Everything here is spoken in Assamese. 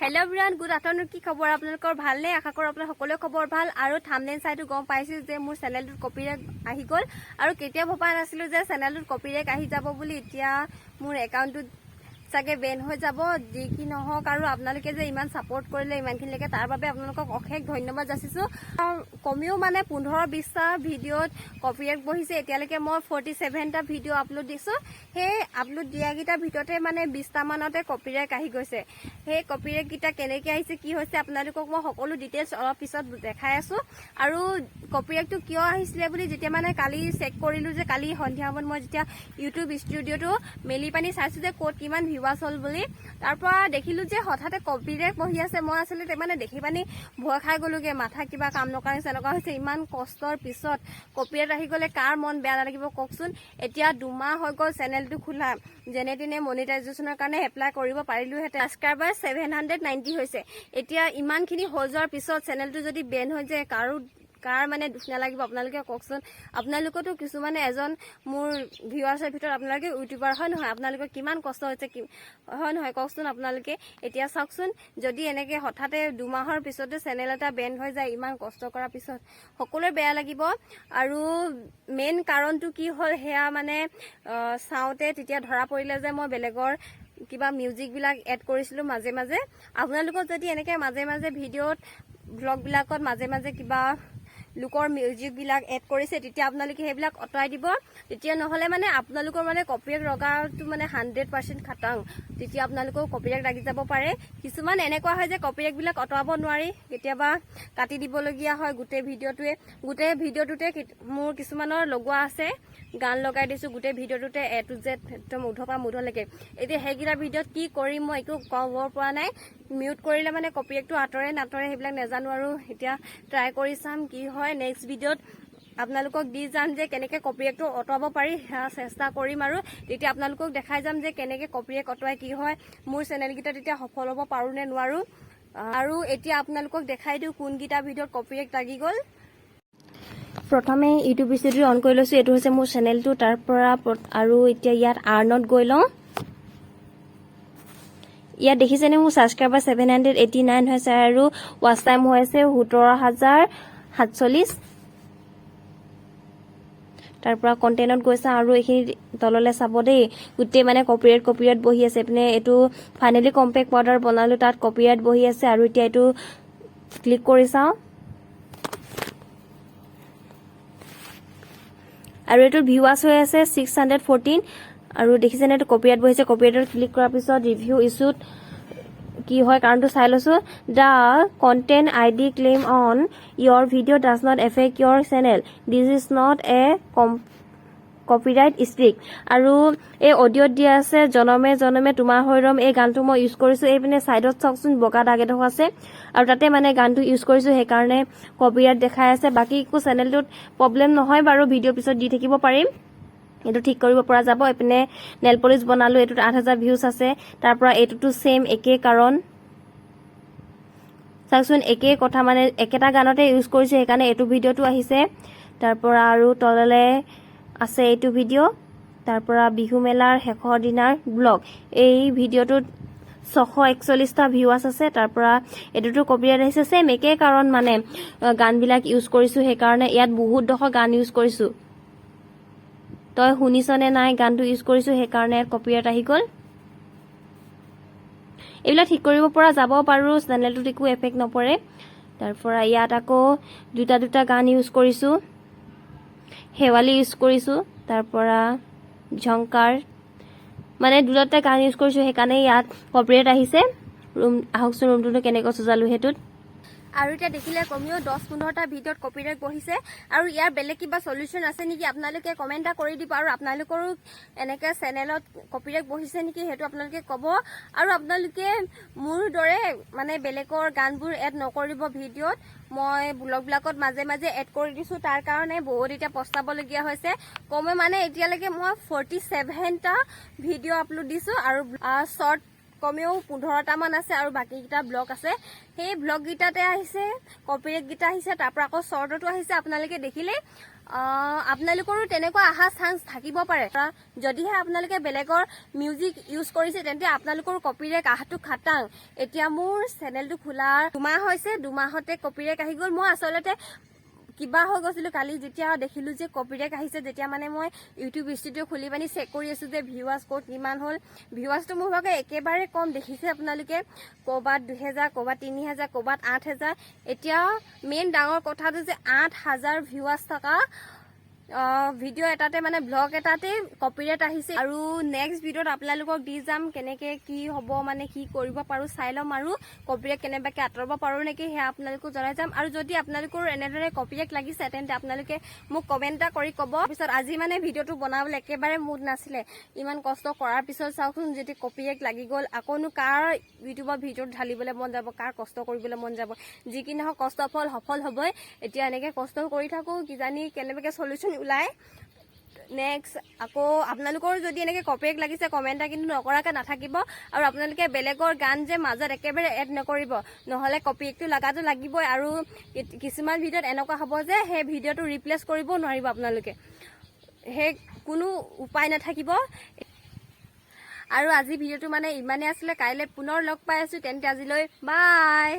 Hello' everyone, good afternoon. কি খবৰ আপোনালোকৰ? ভালনে? আশা কৰোঁ আপোনাৰ সকলোৰে খবৰ ভাল। আৰু থামনেল চাইতো গম পাইছোঁ যে মোৰ চেনেলটোত কপিৰাইট আহি গ'ল। আৰু কেতিয়াও ভবা নাছিলোঁ যে চেনেলটোত কপিৰাইট আহি যাব বুলি। এতিয়া মোৰ একাউণ্টটোত চাগে বেন হৈ যাব। যি কি নহওক, আৰু আপোনালোকে যে ইমান ছাপৰ্ট কৰিলে ইমানখিনিলৈকে, তাৰ বাবে আপোনালোকক অশেষ ধন্যবাদ যাচিছোঁ। আৰু কমেও মানে 15-20টা ভিডিঅ'ত কপিৰাইট বহিছে। এতিয়ালৈকে মই 47টা ভিডিঅ' আপলোড দিছোঁ। সেই আপলোড দিয়াকেইটাৰ ভিতৰতে মানে 20টামানতে কপিৰাইট আহি গৈছে। সেই কপিৰাইটকেইটা কেনেকৈ আহিছে, কি হৈছে, আপোনালোকক মই সকলো ডিটেইলছ অলপ পিছত দেখাই আছোঁ। আৰু কপিৰাইটটো কিয় আহিছিলে বুলি যেতিয়া মানে কালি চেক কৰিলোঁ যে কালি সন্ধিয়া সময়ত মই যেতিয়া ইউটিউব ষ্টুডিঅ'টো মেলি পানি চাইছোঁ যে ক'ত কিমান ভিউৱাৰ্ছ হ'ল বুলি, তাৰ পৰা দেখিলোঁ যে হঠাতে কপিৰাইট বহি আছে। মই আচলতে মানে দেখি পানি ভয় খাই গ'লোগৈ, মাথা কিবা কাম নকৰা নিচিনা এনেকুৱা হৈছে। ইমান কষ্টৰ পিছত কপিৰাইট আহি গ'লে কাৰ মন বেয়া নালাগিব কওকচোন? এতিয়া 2 মাহ হৈ গ'ল চেনেলটো খোলা। যেনে তেনে মনিটাইজেশ্যনৰ কাৰণে এপ্লাই কৰিব পাৰিলোহেঁতেন। ছাবস্ক্ৰাইবাৰ 790 হৈছে। এতিয়া ইমানখিনি হৈ যোৱাৰ পিছত চেনেলটো যদি বেন হৈ যায়, কাৰো কাৰ মানে দুখ নালাগিব, আপোনালোকে কওকচোন? আপোনালোকতো কিছুমানে এজন মোৰ ভিউৱাৰ্ছৰ ভিতৰত আপোনালোকে ইউটিউবাৰ হয় নহয়? আপোনালোকৰ কিমান কষ্ট হৈছে কি হয় নহয় কওকচোন আপোনালোকে? এতিয়া চাওকচোন, যদি এনেকৈ হঠাতে 2 মাহৰ পিছতে চেনেল এটা বেন হৈ যায়, ইমান কষ্ট কৰাৰ পিছত সকলোৰে বেয়া লাগিব। আৰু মেইন কাৰণটো কি হ'ল সেয়া মানে চাওঁতে তেতিয়া ধৰা পৰিলে যে মই বেলেগৰ কিবা মিউজিকবিলাক এড কৰিছিলোঁ মাজে মাজে। আপোনালোকৰ যদি এনেকৈ মাজে মাজে ভিডিঅ'ত, ব্লগবিলাকত মাজে মাজে কিবা লোকৰ মিউজিকবিলাক এড কৰিছে, তেতিয়া আপোনালোকে সেইবিলাক আঁতৰাই দিব। তেতিয়া নহ'লে মানে আপোনালোকৰ মানে কপিৰাইট লগাটো মানে 100% খাটাং। তেতিয়া আপোনালোকেও কপিৰাইট লাগি যাব পাৰে। কিছুমান এনেকুৱা হয় যে কপিৰাইটবিলাক আঁতৰাব নোৱাৰি, কেতিয়াবা কাটি দিবলগীয়া হয় গোটেই ভিডিঅ'টোৱে। গোটেই ভিডিঅ'টোতে মোৰ কিছুমানৰ লগোৱা আছে, গান লগাই দিছোঁ গোটেই ভিডিঅ'টোতে, এ টু জেড, একদম উধৰ পৰা মুধলৈকে। এতিয়া সেইকেইটা ভিডিঅ'ত কি কৰিম মই একো ক'ব পৰা নাই। মিউট কৰিলে মানে কপিৰাইটটো আঁতৰে নাঁতৰে সেইবিলাক নাজানো। আৰু এতিয়া ট্ৰাই কৰি চাম কি হয়। নেক্সট ভিডিঅ'ত আপোনালোকক দি যাম যে কেনেকৈ কপিৰাইটটো আঁতৰাব পাৰি, সেয়া চেষ্টা কৰিম। আৰু তেতিয়া আপোনালোকক দেখাই যাম যে কেনেকৈ কপিৰাইট আঁতৰাই কি হয়, মোৰ চেনেলকেইটা তেতিয়া সফল হ'ব পাৰোঁ নে নোৱাৰোঁ। আৰু এতিয়া আপোনালোকক দেখাই দিওঁ কোনকেইটা ভিডিঅ'ত কপিৰাইট লাগি গ'ল। প্ৰথমে ইউটিউব ষ্টুডিঅ' অন কৰি লৈছোঁ। এইটো হৈছে মোৰ চেনেলটো। তাৰ পৰা আৰু এতিয়া ইয়াত আৰ্ণত গৈ লওঁ। ইয়াত দেখিছেনে, মোৰ ছাবস্ক্ৰাইবাৰ 789 হৈছে আৰু ৱাচ টাইম হৈ আছে 17,047। তাৰ পৰা কণ্টেণ্টত গৈ চাওঁ। আৰু এইখিনি তললৈ চাব দেই, গোটেই মানে কপিৰাইট কপিৰাইট বহি আছে। এইপিনে এইটো ফাইনেলি কম্পেক্ট পাউডাৰ বনালোঁ, তাত কপিৰাইট বহি আছে। আৰু এতিয়া এইটো ক্লিক কৰি চাওঁ। আৰু এইটো ভিউৱাৰ্ছ হৈ আছে 614। আৰু দেখিছেনে, এইটো কপিৰাইট বহিছে। কপিৰাইটত ক্লিক কৰাৰ পিছত ৰিভিউ ইছ্যুত কি হয় কাৰণটো চাই লৈছোঁ। "The Content ID claim on your video does not affect your channel. This is not a copyright strike." আৰু এই অডিঅ'ত দিয়া আছে জনমে জনমে তোমাৰ হৈ ৰম, এই গানটো মই ইউজ কৰিছোঁ। এইপিনে ছাইডত চাওকচোন, বগা দাগ এডোখৰ আছে আৰু তাতে মানে গানটো ইউজ কৰিছোঁ, সেইকাৰণে কপিৰাইট দেখাই আছে। বাকী একো চেনেলটোত প্ৰব্লেম নহয় বাৰু, ভিডিঅ' পিছত দি থাকিব পাৰিম, এইটো ঠিক কৰিব পৰা যাব। এইপিনে নেল পলিচ বনালোঁ, এইটোত 8000 ভিউজ আছে। তাৰ পৰা এইটোতো ছেইম একেই কাৰণ। চাওকচোন, একেই কথা, মানে একেটা গানতে ইউজ কৰিছোঁ, সেইকাৰণে এইটো ভিডিঅ'টো আহিছে। তাৰ পৰা আৰু তললৈ আছে এইটো ভিডিঅ'। তাৰ পৰা বিহু মেলাৰ শেষৰ দিনাৰ ব্লগ, এই ভিডিঅ'টোত 641টা ভিউৱাৰ্ছ আছে। তাৰ পৰা এইটোতো কপিৰাইট আহিছে, ছেইম একেই কাৰণ, মানে গানবিলাক ইউজ কৰিছোঁ সেইকাৰণে। ইয়াত বহুত ডোখৰ গান ইউজ কৰিছোঁ। তই শুনিছনে নাই গানটো ইউজ কৰিছোঁ, সেইকাৰণে ইয়াত কপিৰাইট আহি গ'ল। এইবিলাক ঠিক কৰিব পৰা যাব পাৰোঁ, চেনেলটোত একো এফেক্ট নপৰে। তাৰ পৰা ইয়াত আকৌ দুটা দুটা গান ইউজ কৰিছোঁ, শেৱালি ইউজ কৰিছোঁ, তাৰ পৰা ঝংকাৰ, মানে দুটা দুটা গান ইউজ কৰিছোঁ, সেইকাৰণে ইয়াত কপিৰাইট আহিছে। ৰুম আহকচোন, ৰুমটোনো কেনেকৈ সজালোঁ সেইটোত। আৰু এতিয়া দেখিলে কমেও 10-15টা ভিডিঅ'ত কপিৰাইট বহিছে। আৰু ইয়াৰ বেলেগ কিবা চলিউশ্যন আছে নেকি, আপোনালোকে কমেণ্ট এটা কৰি দিব। আৰু আপোনালোকৰো এনেকৈ চেনেলত কপিৰাইট বহিছে নেকি, সেইটো আপোনালোকে ক'ব। আৰু আপোনালোকে মোৰ দৰে মানে বেলেগৰ গানবোৰ এড নকৰিব ভিডিঅ'ত। মই ব্লগবিলাকত মাজে মাজে এড কৰি দিছোঁ, তাৰ কাৰণে বহুত এতিয়া পস্তাবলগীয়া হৈছে। কমে মানে এতিয়ালৈকে মই 47টা ভিডিঅ' আপলোড দিছোঁ আৰু শ্বৰ্ট কমেও 15টামান আছে আৰু বাকীকেইটা ব্লগ আছে। সেই ব্লগকেইটাতে আহিছে, কপিৰাইটকেইটা আহিছে, তাৰ পৰা আকৌ শ্বৰ্টতো আহিছে, আপোনালোকে দেখিলে। আপোনালোকৰো তেনেকুৱা অহা চান্স থাকিব পাৰে। যদিহে আপোনালোকে বেলেগৰ মিউজিক ইউজ কৰিছে, তেন্তে আপোনালোকৰ কপিৰাইট অহাটো খাটাং। এতিয়া মোৰ চেনেলটো খোলাৰ 2 মাহ হৈছে, 2 মাহতে কপিৰাইট আহি গ'ল। মই আচলতে কিবা হৈ গৈছিলোঁ কালি, যেতিয়া দেখিলোঁ যে কপিৰাইট আহিছে। যেতিয়া মানে মই ইউটিউব ষ্টুডিঅ' খুলি পানি চেক কৰি আছোঁ যে ভিউৱাৰ্ছ ক'ত কিমান হ'ল। ভিউৱাৰ্ছটো মোৰ ভাগে একেবাৰে কম দেখিছে আপোনালোকে, ক'ৰবাত 2000, ক'ৰবাত 3000, ক'ৰবাত 8000। এতিয়া মেইন ডাঙৰ কথাটো যে 8000 ভিউৱাৰ্ছ থকা ভিডিঅ' এটাতে, মানে ব্লগ এটাতে কপিৰাইট আহিছে। আৰু নেক্সট ভিডিঅ'ত আপোনালোকক দি যাম কেনেকৈ কি হ'ব, মানে কি কৰিব পাৰোঁ চাই ল'ম আৰু কপিৰাইট কেনেবাকৈ আঁতৰাব পাৰোঁ নেকি সেয়া আপোনালোকক জনাই যাম। আৰু যদি আপোনালোকৰ এনেদৰে কপিৰাইট লাগিছে, তেন্তে আপোনালোকে মোক কমেণ্ট এটা কৰি ক'ব। পিছত আজি মানে ভিডিঅ'টো বনাবলৈ একেবাৰে মুড নাছিলে। ইমান কষ্ট কৰাৰ পিছত চাওকচোন, যদি কপিৰাইট লাগি গ'ল, আকৌনো কাৰ ইউটিউবত ভিডিঅ'ত ঢালিবলৈ মন যাব, কাৰ কষ্ট কৰিবলৈ মন যাব? যি কি নহওক, কষ্ট ফল সফল হ'বই। এতিয়া এনেকৈ কষ্ট কৰি থাকোঁ, কিজানি কেনেবাকৈ চলিউশ্যন ওলায়। নেক্সট আকৌ আপোনালোকৰ যদি এনেকৈ কপিৰাইট লাগিছে, কমেণ্ট এটা কিন্তু নকৰাকৈ নাথাকিব। আৰু আপোনালোকে বেলেগৰ গান যে মাজত একেবাৰে এড নকৰিব, নহ'লে কপিৰাইটটো লগাটো লাগিবই। আৰু কিছুমান ভিডিঅ'ত এনেকুৱা হ'ব যে সেই ভিডিঅ'টো ৰিপ্লেচ কৰিবও নোৱাৰিব আপোনালোকে, সেই কোনো উপায় নাথাকিব। আৰু আজি ভিডিঅ'টো মানে ইমানেই আছিলে। কাইলৈ পুনৰ লগ পাই আছোঁ। তেন্তে আজিলৈ বাই।